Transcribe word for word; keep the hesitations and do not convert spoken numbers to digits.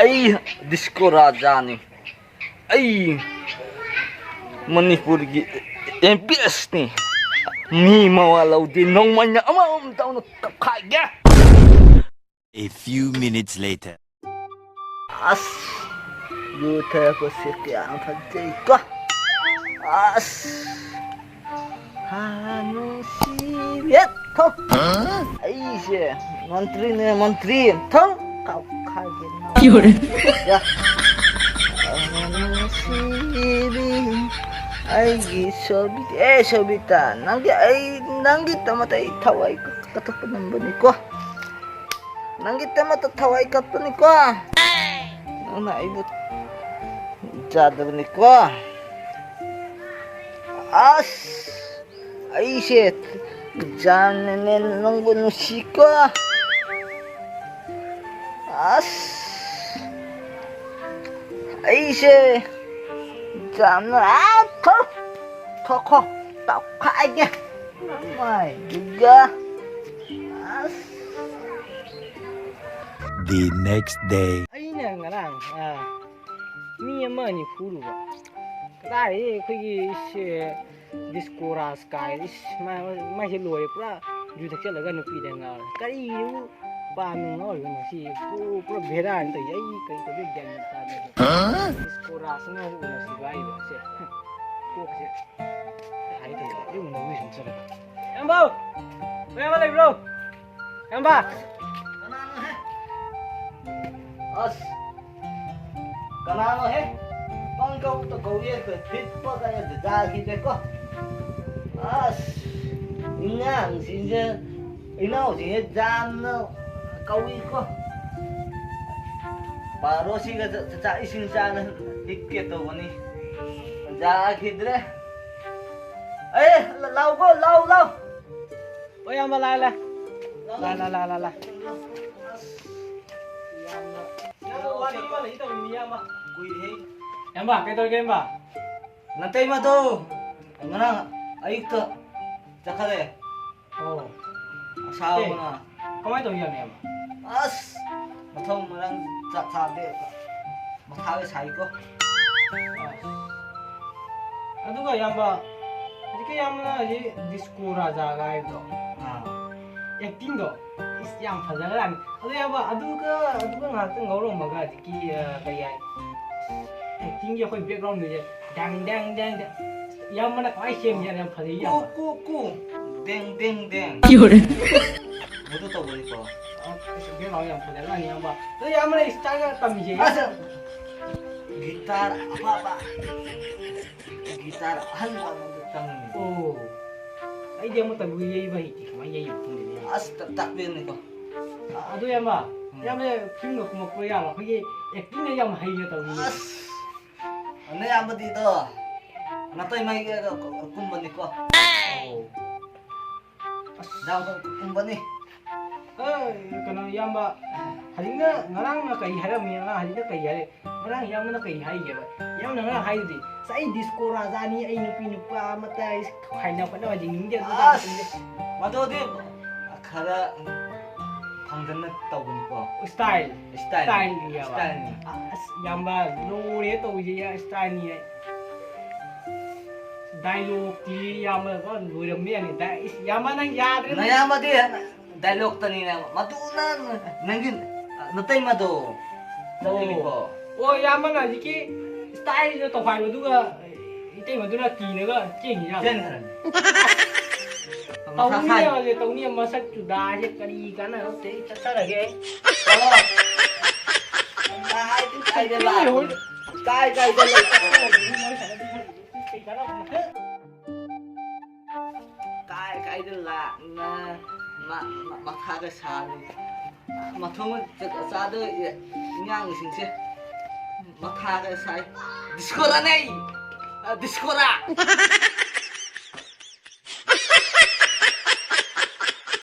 ꯑꯩ ꯗꯤꯁꯀꯣ ꯔꯥꯖꯥꯅꯤ꯫ ꯑꯩ ꯃꯅꯤꯄꯨꯔꯒꯤ ꯑꯦꯝ ꯄꯤ ꯑꯦꯁꯅꯤ꯫ ꯃꯤ ꯃꯋꯥ ꯂꯧꯗꯦ, ꯅꯣꯡꯃꯩꯅ ꯑꯃꯃꯝ ꯇꯧꯅ ꯀꯞꯈꯥꯏꯒꯦ꯫ A few minutes later. ꯑꯁ, ꯌꯨ ꯊꯛꯄꯁꯦ ꯀꯌꯥꯝ ꯐꯖꯩꯀꯣ꯫ ꯑꯁ, ꯍꯥ, ꯅꯨꯡꯁꯤꯕꯤ꯫ ꯊꯣꯛ꯫ ꯑꯩꯁꯦ ꯃꯟꯇ꯭ꯔꯤꯅꯦ, ꯃꯟꯇ꯭ꯔꯤ꯫ ꯊꯣꯛ꯫ ꯀꯥꯎꯈꯥꯏꯒꯦ ꯅꯪ꯫ ꯌꯥ꯫ ꯅꯨꯡꯁꯤꯕꯤ, ꯑꯩꯒꯤ ꯁꯣꯕꯤ-, ꯑꯦ, ꯁꯣꯕꯤꯇꯥ, ꯅꯪꯗꯤ ꯑꯩ, ꯅꯪꯒꯤꯗꯃꯛꯇ ꯑꯩ ꯊꯋꯥꯏ ꯀꯠꯊꯣꯛꯄ ꯉꯝꯕꯅꯤꯀꯣ꯫ ꯅꯪꯒꯤꯗꯃꯛꯇ ꯊꯋꯥꯏ ꯀꯠꯄꯅꯤꯀꯣ꯫ ꯅꯪꯅ ꯑꯩꯕꯨ ꯆꯥꯗꯕꯅꯤꯀꯣ꯫ ꯑꯁ, ꯑꯩꯁꯦ ꯌꯥꯝꯅꯅꯦ ꯅꯪꯕꯨ ꯅꯨꯡꯁꯤꯀꯣ꯫ ꯑꯁ, ꯑꯩꯁꯦ ꯌꯥꯝꯅ, ꯑꯥ, ꯊꯣꯛ-, ꯊꯣꯛꯈꯣ, ꯇꯧꯈꯥꯏꯒꯦ꯫ ꯃꯥꯏꯗꯨꯒ꯫ ꯑꯁ꯫ The next day. ꯑꯩꯅ ꯉꯔꯥꯡ, ꯑꯥ, ꯃꯤ ꯑꯃ ꯑꯅꯤ ꯐꯨꯔꯨꯕ꯫ ꯀꯗꯥꯏꯗꯒꯤ ꯑꯩꯈꯣꯏꯒꯤ ꯏꯁ, ꯗꯤꯁꯀꯣ ꯔꯥꯖ ꯀꯥꯏ, ꯏꯁ, ꯃꯥ-, ꯃꯥꯏꯁꯦ ꯂꯣꯏꯔꯦ, ꯄꯨꯔꯥ ꯌꯨ ꯊꯛꯆꯜꯂꯒ ꯅꯨꯄꯤꯗ ꯉꯥꯎꯔꯦ꯫ ꯀꯔꯤꯅꯣ ꯄꯥꯝꯃꯤ ꯉꯥꯎꯔꯤꯕ ꯃꯁꯤ? ꯄꯨ-, ꯄꯨꯔꯥ ꯕꯦꯔꯥꯅꯤ ꯇꯧꯔꯤꯁꯦ꯫ ꯑꯩ ꯀꯔꯤ ꯇꯧꯗꯣꯏ ꯒ꯭ꯌꯥꯟ ꯃꯦꯟ ꯇꯥꯗꯦ꯫ ꯗꯤꯁꯀꯣ ꯔꯥꯖꯁꯤꯅ ꯎꯅꯁꯤꯕ ꯍꯥꯏꯔꯤꯕ ꯁꯦ꯫ ꯀꯣꯛꯁꯦ꯫ ꯍꯥꯏ ꯇꯧꯔꯤꯁꯦ꯫ ꯑꯩ ꯎꯅꯕ ꯁꯨꯝ ꯆꯠꯂꯒ꯫ ꯏꯌꯥꯝꯕ! ꯃꯌꯥꯝꯕ ꯂꯩꯕ꯭ꯔꯣ? ꯏꯌꯥꯝꯕ! ꯀꯅꯥꯅꯣꯍꯦ? ꯑꯁ! ꯀꯅꯥꯅꯣꯍꯦ? ꯄꯪꯀꯧꯗ ꯀꯧꯏ, ꯐꯤꯠꯄꯒ ꯌꯥꯈꯤꯗ꯭ꯔꯦꯀꯣ꯫ ꯑꯁ! ꯑꯉꯥꯡꯁꯤꯡꯁꯦ, ꯏꯅꯥꯎꯁꯤꯡꯁꯦ ꯌꯥꯝꯅ ꯀꯧꯏꯀꯣ꯫ ꯕꯥꯔꯣꯁꯤꯒ ꯆꯥꯛ ꯏꯁꯤꯡ ꯆꯥꯅ ꯍꯤꯞꯀꯦ ꯇꯧꯕꯅꯤ꯫ ꯌꯥꯈꯤꯗ꯭ꯔꯦ꯫ ꯑꯦ, ꯂꯥꯎꯀꯣ, ꯂꯥꯎ, ꯂꯥꯎ꯫ ꯍꯣꯏ, ꯏꯌꯥꯝꯕ, ꯂꯥꯛꯑꯦ, ꯂꯥꯛꯑꯦ꯫ ꯂꯥ, ꯂꯥ, ꯂꯥ, ꯂꯥ, ꯂꯥ꯫ ꯏꯌꯥꯝꯕ, ꯋꯥꯔꯤ ꯑꯃ ꯂꯩ ꯇꯧꯔꯤꯅꯤ, ꯏꯌꯥꯝꯕ꯫ ꯀꯨꯏꯔꯦꯍꯦ꯫ ꯏꯌꯥꯝꯕ, ꯀꯩꯗꯧꯔꯒꯦ, ꯏꯌꯥꯝꯕ? ꯅꯇꯩꯃꯗꯣ ꯉꯔꯥꯡ ꯑꯌꯨꯛꯇ ꯆꯠꯈ꯭ꯔꯦ꯫ ꯑꯣ꯫ ꯑꯁꯥꯎꯕꯅ꯫ ꯑꯦ, ꯀꯃꯥꯏꯅ ꯇꯧꯔꯤꯖꯥꯠꯅꯣ, ꯏꯌꯥꯝꯕ? ꯑꯁ, ꯃꯊꯧ ꯃꯔꯝ ꯆꯥꯛ ꯆꯥꯗꯦ꯫ ꯃꯊꯥꯒ ꯁꯥꯏꯀꯣ꯫ ꯑꯗꯨꯒ ꯏꯌꯥꯝꯕ, ꯍꯧꯖꯤꯛꯀꯤ ꯏꯌꯥꯝꯕꯅ ꯍꯧꯖꯤꯛ ꯗꯤꯁꯀꯣ ꯔꯥꯖꯥꯒ ꯍꯥꯏꯕꯗꯣ, ꯑꯥ꯫ ꯑꯦꯛꯇꯤꯡꯗꯣ ꯏꯁ, ꯌꯥꯝ ꯐꯖꯈ꯭ꯔꯖꯥꯠꯅꯤ꯫ ꯑꯗꯨ ꯏꯌꯥꯝꯕ, ꯑꯗꯨꯒ, ꯑꯗꯨꯒ ꯉꯥꯏꯍꯥꯛꯇꯪ ꯉꯧꯔꯝꯃꯒ ꯍꯧꯖꯤꯛꯀꯤ, ꯑ, ꯀꯩ ꯍꯥꯏ, ꯑꯦꯛꯇꯤꯡꯒꯤ ꯑꯩꯈꯣꯏ ꯕꯦꯛꯒ꯭ꯔꯥꯎꯟꯗꯨꯁꯦ ꯗꯦꯡ ꯗꯦꯡ ꯗꯦꯡ ꯗꯦꯡ꯫ ꯏꯌꯥꯝꯕꯅ ꯀꯃꯥꯏꯅ ꯁꯦꯝꯒꯦ? ꯌꯥꯝ ꯐꯖꯩ, ꯀꯨ, ꯏꯌꯥꯝꯕ꯫ ꯀꯨ, ꯀꯨ꯫ ꯗꯦꯡ, ꯗꯦꯡ, ꯗꯦꯡ꯫ ꯀꯤꯍꯣꯔꯦ꯫ ꯃꯗꯨ ꯇꯧꯕꯅꯤꯀꯣ꯫ ꯑ, ꯑꯁ, ꯕꯦꯛꯒ꯭ꯔꯥꯎꯟ ꯌꯥꯝ ꯐꯖꯈ꯭ꯔꯖꯥꯠꯅꯤ, ꯏꯌꯥꯝꯕ꯫ ꯑꯗꯣ ꯏꯌꯥꯝꯕꯅ ꯏꯁꯇꯥꯏꯜꯒ ꯇꯝꯃꯤꯁꯦ? ꯑꯁ, ꯒꯤꯇꯥꯔ ꯑꯐꯕ꯫ ꯒꯤꯇꯥꯔ ꯑꯍꯟꯕ ꯑꯃꯗ ꯆꯪꯉꯤ꯫ ꯑꯣ꯫ ꯑꯩꯗꯤ ꯑꯃꯠꯇꯕꯨ ꯌꯩꯕ ꯍꯩꯇꯦ꯫ ꯀꯃꯥꯏꯅ ꯌꯩꯕ ꯈꯪꯗꯦꯅꯦ꯫ ꯑꯁ, ꯇ-, ꯇꯥꯛꯄꯤꯌꯨꯅꯦꯀꯣ꯫ ꯑ-, ꯑꯗꯨ ꯏꯌꯥꯝꯕ, ꯎꯝ꯫ ꯏꯌꯥꯝꯕ ꯐꯤꯂꯝꯒ ꯀꯨꯝꯃꯛꯄ ꯌꯥꯕ? ꯑꯩꯈꯣꯏꯒꯤ ꯑꯦꯛꯇꯤꯡꯒ ꯌꯥꯝ ꯍꯩꯅ ꯇꯧꯕꯅꯦ꯫ ꯑꯁ, ꯅꯌꯥꯝꯕꯗꯤꯗꯣ, ꯅꯇꯩꯃꯩꯒ ꯀꯨꯝꯕꯅꯤꯀꯣ꯫ ꯑꯧ꯫ ꯑꯁ꯫ ꯌꯥꯝ ꯀꯨꯝꯕꯅꯤ꯫ ꯑꯦ, ꯀꯩꯅꯣ, ꯏꯌꯥꯝꯕ, ꯍꯧꯖꯤꯛꯅ, ꯉꯔꯥꯡꯅ ꯀꯔꯤ ꯍꯥꯏꯔꯝꯃꯤ? ꯉꯔꯥꯡ, ꯍꯧꯖꯤꯛꯅ ꯀꯔꯤ ꯍꯥꯏꯔꯦ? ꯉꯔꯥꯡ ꯏꯌꯥꯝꯕꯅ ꯀꯔꯤ ꯍꯥꯏꯒꯦꯕ? ꯏꯌꯥꯝꯕꯅ ꯉꯔꯥꯡ ꯍꯥꯏꯗꯨꯗꯤ, "ꯑꯁ, ꯑꯩ ꯗꯤꯁꯀꯣ ꯔꯥꯖꯥꯅꯤ, ꯑꯩ ꯅꯨꯄꯤ ꯅꯨꯄꯥ ꯑꯃꯠꯇ ꯑꯩ ꯈꯥꯏꯅ ꯈꯣꯠꯅꯕ ꯌꯦꯡꯅꯤꯡꯗꯦ, ꯑꯗꯨ ꯇꯧꯅꯤꯡꯗꯦ"꯫ ꯑꯁ, ꯃꯗꯨꯗꯤ ꯈꯔ ꯐꯪꯗꯅ ꯇꯧꯕꯅꯤꯀꯣ꯫ ꯏꯁꯇꯥꯏꯜ꯫ ꯏꯁꯇꯥꯏꯜ꯫ ꯏꯁꯇꯥꯏꯜꯅꯦꯕ꯫ ꯏꯁꯇꯥꯏꯜꯅꯤ꯫ ꯑꯁ, ꯏꯌꯥꯝꯕ, ꯂꯣꯏꯔꯦ ꯇꯧꯔꯤꯁꯦ, ꯏꯁꯇꯥꯏꯜꯅꯤ꯫ ꯗꯥꯏꯂꯣꯛꯇꯤ ꯏꯌꯥꯝꯕ ꯂꯣꯏꯔꯝꯃꯦ ꯌꯥꯅꯤ꯫ ꯗꯥꯏ-, ꯏꯁ, ꯏꯌꯥꯝꯕ, ꯅꯪ ꯌꯥꯗ꯭ꯔꯦ, ꯅꯪ꯫ ꯅꯌꯥꯝꯕꯗꯤ ꯗꯥꯏꯂꯣꯛꯇꯅꯤꯅꯦ꯫ ꯃꯗꯨꯅ ꯅꯪꯒꯤ ꯅꯇꯩꯃꯗꯣ꯫ ꯅꯇꯩꯃꯀꯣ꯫ ꯑꯣ, ꯏꯌꯥꯝꯕꯅ ꯍꯧꯖꯤꯛꯀꯤ ꯏꯁꯇꯥꯏꯜꯗ ꯇꯧꯈꯥꯏꯕꯗꯨꯒ ꯏꯇꯩꯃꯗꯨꯅ ꯀꯤꯅꯒ ꯆꯦꯟꯈꯤꯖꯥꯠꯂꯣ? ꯆꯦꯟꯈ꯭ꯔꯅꯤ꯫ ꯇꯧꯅꯤ ꯍꯥꯏꯕꯁꯦ, ꯇꯧꯅꯤ ꯍꯥꯏꯕ ꯃꯁꯛ ꯆꯨꯗꯥꯁꯦ ꯀꯔꯤ ꯀꯥꯟꯅꯔꯛꯇꯦ? ꯑꯩ ꯆꯠꯆꯔꯒꯦ꯫ ꯑꯣ꯫ ꯀꯥꯏ, ꯀꯥꯏꯗ ꯂꯥꯛ-, ꯀꯥꯏ, ꯀꯥꯏꯗ ꯂꯥꯛ-, ꯀꯥꯏ, ꯀꯥꯏꯗ ꯂꯥꯛꯅ ꯃ-, ꯃ-, ꯃꯊꯥꯒ ꯁꯥꯔꯤ꯫ ꯃꯊꯣꯡ ꯆꯥꯗꯣꯏ ꯏꯟꯖꯥꯡꯁꯤꯡꯁꯦ ꯃꯊꯥꯒ ꯁꯥꯏ꯫ ꯗꯤꯁꯀꯣꯔꯥꯅꯦ! ꯑ, ꯗꯤꯁꯀꯣꯔꯥ!